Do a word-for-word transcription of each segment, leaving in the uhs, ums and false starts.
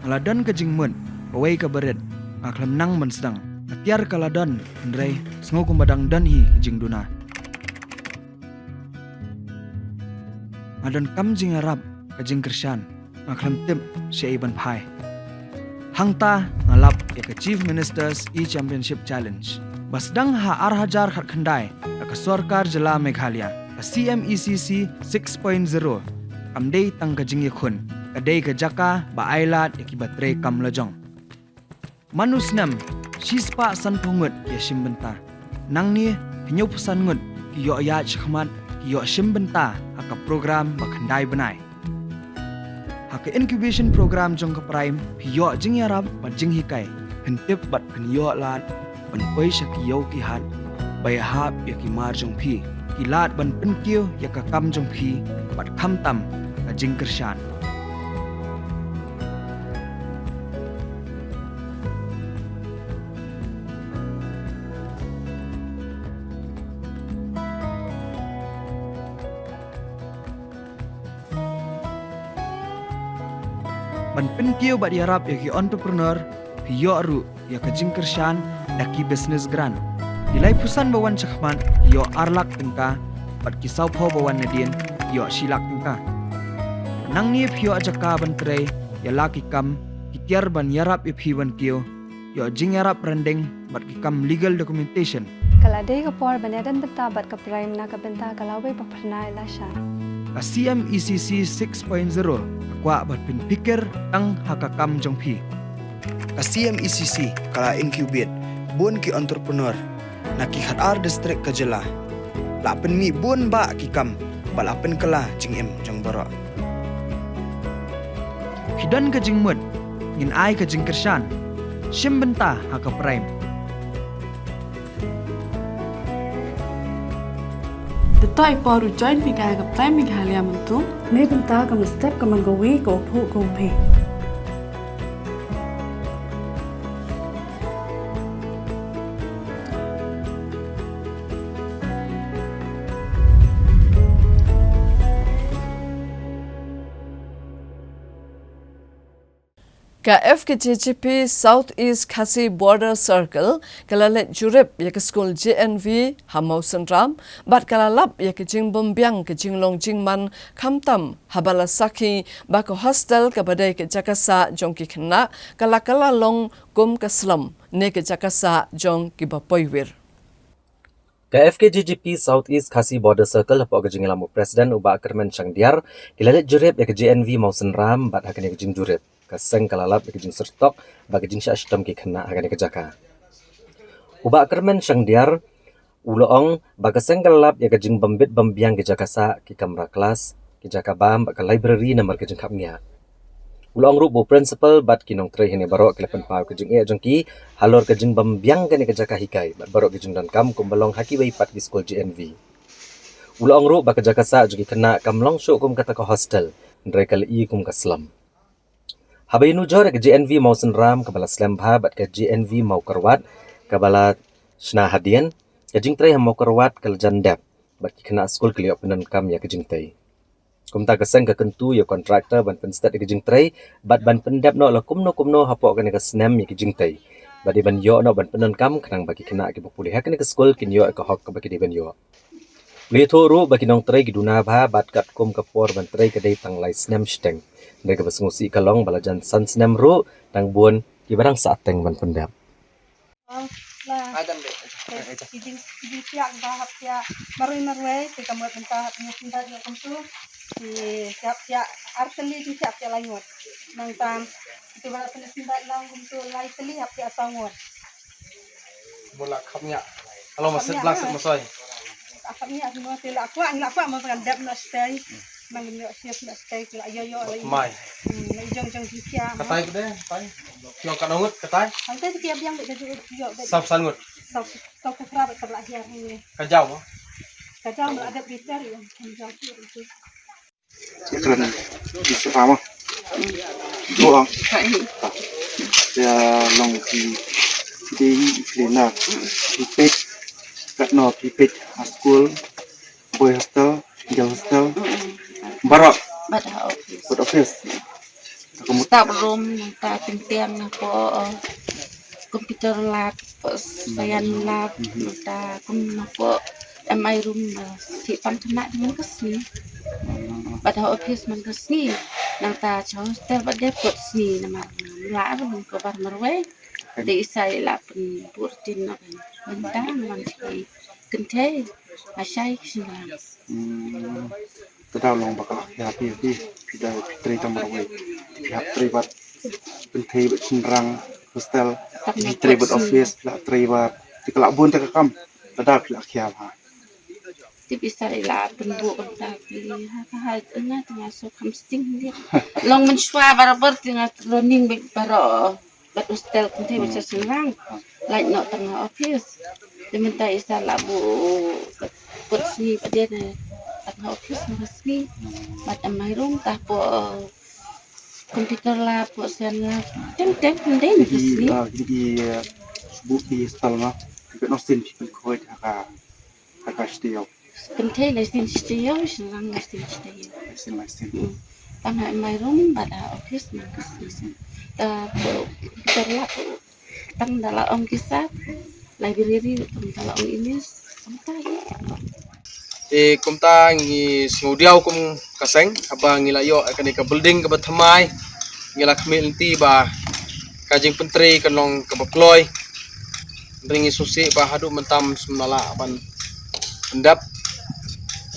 La don ka jingmut, kawei ka barit, nga khlem nang ban sdang. Ka tiar ka la don, hynrei, sngew kumba dang don hi ka jingduna. Nga donkam jingïarap, ka jingkyrshan, nga khlem tip shaei ban phai. Hangta nga lap ïa ka Chief Minister's E-Championship Challenge. Ba sdang ha ar hajar khatkhyndai, da ka sorkar jylla Meghalaya, ka C M E C C six point zero. Kam dei tang ka jingïakhun, ka dei ka jaka ba ai lad ïa kiba trei kam lajong. Man u snem, shispah sanphew ngut ki ïashim bynta. Nangne, hynñiewphew san ngut ki ïoh ïaid shakhmat, ki ïoh shim bynta ha ka program ba khyndai bnai. Ha ka incubation program jong ka PRIME, phi ïoh jingïarap bad jinghikai, pyntip bad pynïoh lad, ban poi sha ki ïew ki hat, ba ïahap ïa ki mar jong phi, ki lad ban pynkiew ïa ka kam jong phi, bad khamtam ka jingkyrshan. Ban pynkiew bad ïarap ïa ki entrepreneur, phi ïoh ruh ïa ka jingkyrshan da ki business grant. Ki laiphew san ba wan shakhmat, ki ïoh ar lak tyngka, bad ki sawphew ba wan nadien, ki ïoh shi lak tyngka. Nangne phi ïoh jaka ban trei, ïa la ki kam, ki tiar ban ïarap ïa phi ban kiew, ïoh jingïarap rynding, bad ki kam legal documentation. Ka la dei ka por ban ïadon bynta bad ka PRIME na ka bynta ka lawei ba phyrnai lashai. Ka C M E C C six point zero, ka kwah ban pynpikir tang ha ka kam jong phi. Ka C M E C C, ka la incubate bun ki entrepreneur, na ki khatar district ka jylla. La pynmih bun bah ki kam, bad la pynkylla jingim jong baroh. Phi don ka jingmut, ngin ai ka jingkyrshan. Shim bynta ha ka PRIME. Te to i por u join phi ka ha ka PRIME Meghalaya mynta. Ne bynta ka mynstep ka man kawei ka u phuh ka u phi. Ka F K J G P South East Khasi Border Circle, ka la leit jurip ïa ka skul J N V ha Mawsynram, bad ka la lap ïa ka jingbymbiang ka jinglong jingman khamtam haba la sakhi ba ka hostel kaba dei ka jaka sah jong ki khynnah, ka la kylla long kum ka slum, ne ka jaka sah jong kiba poi wir. Ka F K J G P South East Khasi Border Circle hapoh ka jingïalam u President u Bah Kyrmen Shangdiar, ki la leit jurip ïa ka J N V Mawsynram bad ha kane ka jingjurip, ka seng ka la lap ïa ka jingsyrtok bad ka jingshah shitom ki khynnah ha kane ka jaka. U Bah Kyrmen Shangdiar, u la ong ba ka seng ka la lap ïa ka jingbymbit bymbiang ki jaka sah, ki kamra klas, ki jaka bam bad ka library namar ka jingkhapngiah. U la ong ruh ba u principal bad ki nongtrei hangne baroh ki la pynpaw ka jingeh jong ki halor ka jingbymbiang kane ka jaka hikai bad baroh ki jingdonkam kumba long ha kiwei pat ki skul J N V. U la ong ruh ba ka jaka sah jong ki khynnah kam long shuh kum kata ka hostel, hynrei ka la i kum ka slum. Haba ïanujor ïa ka J N V Mawsynram kaba la slem bha bad ka J N V Mawkyrwat kaba la shna hadien, ka jingtrei ha Mawkyrwat ka la jan dep, bad ki khynnah skul ki la ïoh pyndonkam ïa ka jingtei. Kumta ka seng ka kyntu ïa u contractor ban pynstet ïa ka jingtrei, bad ban pyndep noh la kumno kumno hapoh kane ka snem ïa ka jingtei. Bad dei ban ïoh noh ban pyndonkam khnang ba ki khynnah kiba pule ha kane ka skul kin ïoh ïa ka hok kaba ki dei ban ïoh. U la ïathuh ruh ba ki nongtrei ki duna bha bad katkum ka por ban trei ka dei tang lai snem shiteng. Hynrei kaba sngewsih ka long ba la jan san snem ruh tang bun kiba dang sah teng ban pyndep. Ki jing, ki jingphiah kiba hap thiah marwei marwei, te ka mut mynta hap ngi symbai ïa kumtu. Ki hap thiah ar tylli, jingphiah thiah lai ngut. Nangta kitu ba la pynsymbai lang kumtu lai tylli hap thiah saw ngut. Ba la khapngiah. Alo, masih blak sih masoi. Khapngiah semua, te la kwah, la kwah ma kan dep na stay. Nang ngi shift na stay, la ïoh ïoh la. Mai. Hmm, la jong jong jingphiah. Katai kede, katai. Ïoh ka ngut, katai. Hangta ki biang de ju ïoh de. Sap san ngut. Sap, sap ka kra ba ka la hiar ni. Ka jaw mo? Ka jaw la dep bitar ïa, ka jaw tu tu. Kren di sepa mo. Tuang. Ya long ki, ki dei ki lena. Ki pek. Kat no ki pek ha school. Boy hostel, girl hostel. Baroh. Bad ha office. Bad office. Ka mut Tap room, nangta teng teng, hapoh, eh, computer lab, hapoh science lab, nangta kum hapoh M I room, eh, shi pang khynnah man ka sngi. Bad ha office man ka sngi. Nangta sha hostel bad dei put sngi namar, eh, mla ruh man ka bar marwei. Te i sa i la pynbud tin na kan. Nangta man shi kynthei. Ashai ki shynrang. Hmm. Te da long ba ka la khia phi, phi, phi da phi trei tang marwei. Phi hap trei bad kynthei bad shynrang, hostel. Phi trei bad office, phi la trei bad. Te ka la bun te ka kam. Te da phi la khia ha. Te phi sa i la pynbud kumta phi ha ka ha nga te nga so kham sting dia. Long mynshuwa barabor te nga running bad baroh. Bad hostel kynthei bad shynrang. Lait noh tang ha office. Te mynta i sa la buh kut sngi pat dei tang ha office na ka sngi. Bad M I room ta hapoh computer lab, hapoh science lab. Teng teng teng dei na ka sngi. Ah, ki, ah, buh ki hostel na. Ki noh sien phi pynkhoi ha ka, ha ka shtei. Kynthei lai sien shtei, shynrang lai sien shtei. Lai sien, lai sien. Hmm. Tang ha M I room bad ha office man ka sngi. Ta buh computer lab. Tang da la ong ki sa, library, tang da la ong English, kumta hi. Te kumta ngi sngewdiaw kum ka seng, haba ngi la ïoh kane ka building kaba thymmai, ngi la khmih lynti ba ka jingpyntrei kan long kaba kloi. Hynrei ngi sngewsih ba haduh mynta ym shym la lah ban pyndep.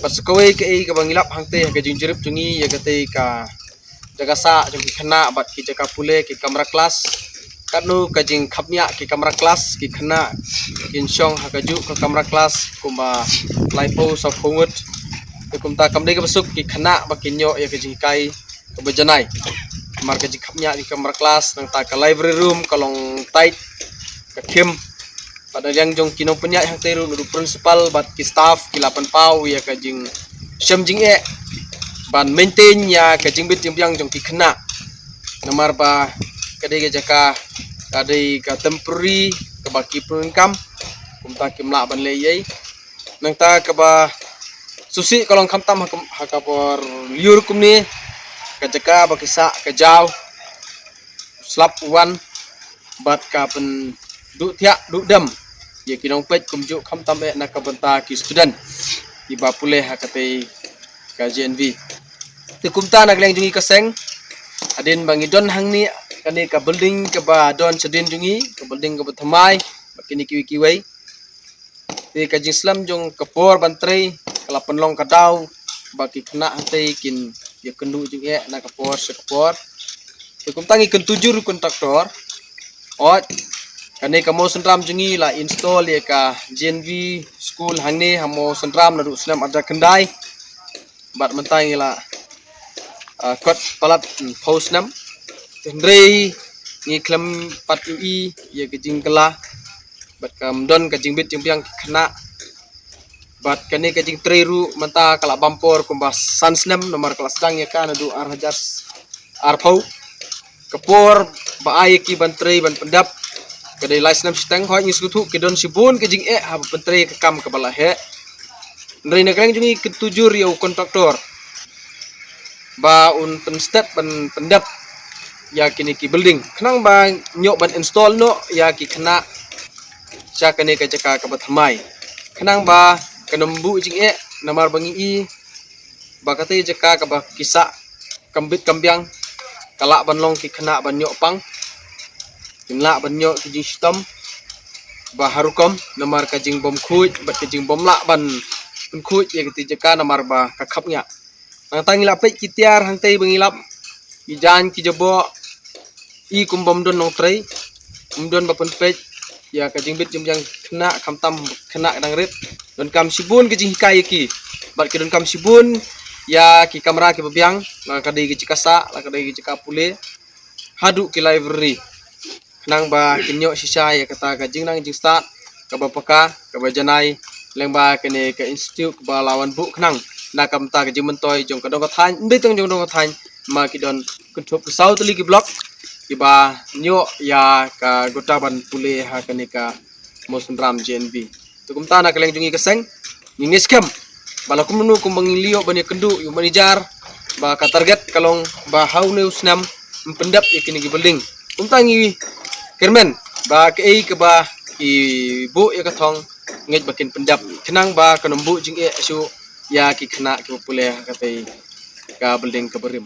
Bad sa kawei kaei kaba ngi lap hangtei ha ka jingjurip jong ngi ïa katei ka jaka sah jong ki khynnah bad ki jaka pule, ki kamra klas. Katno ka jingkhapngiah ki kamra klas, ki khynnah kin shong ha kajuh ka kamra klas kumba laiphew sawphew ngut. Te kumta kam dei kaba suk ki khynnah ba kin ïoh ïa ka jinghikai kaba janai. Namar ka jingkhapngiah ki kamra klas, nangta ka library room ka long tight, ka khim. Bad na liang jong ki nongpynïaid hangtei ruh, naduh principal bad ki staff ki la pynpaw ïa ka jingshem jingeh ban maintain ïa ka jingbit jingbiang jong ki khynnah. Namar ba ka dei ka jaka, ka dei ka temporary kaba ki pyndonkam, kumta kim lah ban leh ei ei. Nangta kaba sngewsih ka long khamtam ha ka, ha ka por lyiur kumne, ka jaka ba ki sah ka jaw slap u wan bad ka pynduh thiah duh dem ïa ki nongpeit kumjuh khamtam eh na ka bynta ki student kiba pule ha katei ka J N V. Te kumta na ka liang jong ngi ka seng, hadien ba ngi don hangne, kane ka building kaba don shadien jong ngi, ka building kaba thymmai bad kine kiwei kiwei. Te ka jingslem jong ka por ban trei ka la pynlong ka daw ba ki khynnah hangtei kin ïakynduh jingeh na ka por sha ka por. Te kumta ngi kyntu jur u kontraktor. Ot, kane ka Mawsynram jong ngi la install ïa ka J N V school hangne ha Mawsynram naduh snem arhajar khyndai. Bad mynta ngi la, ah, kot palat, hmm, phew snem. Hynrei ngi khlem pat ïohi ïa ka jingkylla bad kam don ka jingbit jingbiang ki khynnah. Bad kane ka jingtrei ruh mynta ka la bam por kumba san snem, namar ka la sdang ïa ka naduh arhajar arphew. Ka por ba ai ïa ki ban trei ban pyndep ka dei lai snem shiteng. Hooid, ngi sngewthuh ki don shibun ka jingeh haba pyntrei ka kam kaba la heh. Hynrei na ka liang jong ngi kyntu jur ïa u kontraktor ba un pynstet ban pyndep ïa kine ki building khnang ba ïoh ban install noh ïa ki khynnah sha kane ka jaka kaba thymmai, khnang ba kan ym buh jingeh. Namar ba ngi i ba katei jaka kaba ki sah kam bit kam biang ka lah ban long ki khynnah ban ïoh pang, kin lah ban ïoh ki jingshitom ba har rukom, namar ka jingbym khuid bad ka jingbym lah ban pynkhuid ïa katei jaka namar ba ka khapngiah. Nangta ngi la peit ki tiar hangtei ba ngi lap, ki jaiñ ki jaboh, i kum bym don nongtrei, ym don ba pynpeit ïa ka jingbit jingbiang khynnah, khamtam khynnah dang rit. Donkam shibun ka jinghikai ïa ki bad ki donkam shibun ïa ki kamra kiba biang, la ka dei ki jaka sah, la ka dei ki jaka pule, haduh ki library, khnang ba kin ïoh shisha ïa kata ka jingnang jingstad kaba paka, kaba janai lyngba kane ka institute kaba la wan buh khnang na ka bynta ka jingmyntoi jong ka dong ka thaiñ, ym dei tang jong ka dong ka thaiñ, ma ki don kynthup ka saw tylli ki block kiba ïoh ïa ka quota ban pule ha kane ka Mawsynram J N V. Te kumta na ka liang jong ngi ka seng, ngi ngeit skhem ba la kumno kumba ngi la ïoh ban ïakynduh ïa u manager ba ka target ka long ba ha une u snem pyndep ïa kine ki building. Kumta ngi kyrmen ba kaei kaba ki buh ïa ka thong, ngeit ba kin pyndep khnang ba kan ym buh jingeh shuh ïa ki khynnah kiba pule ha katei ka building kaba rim.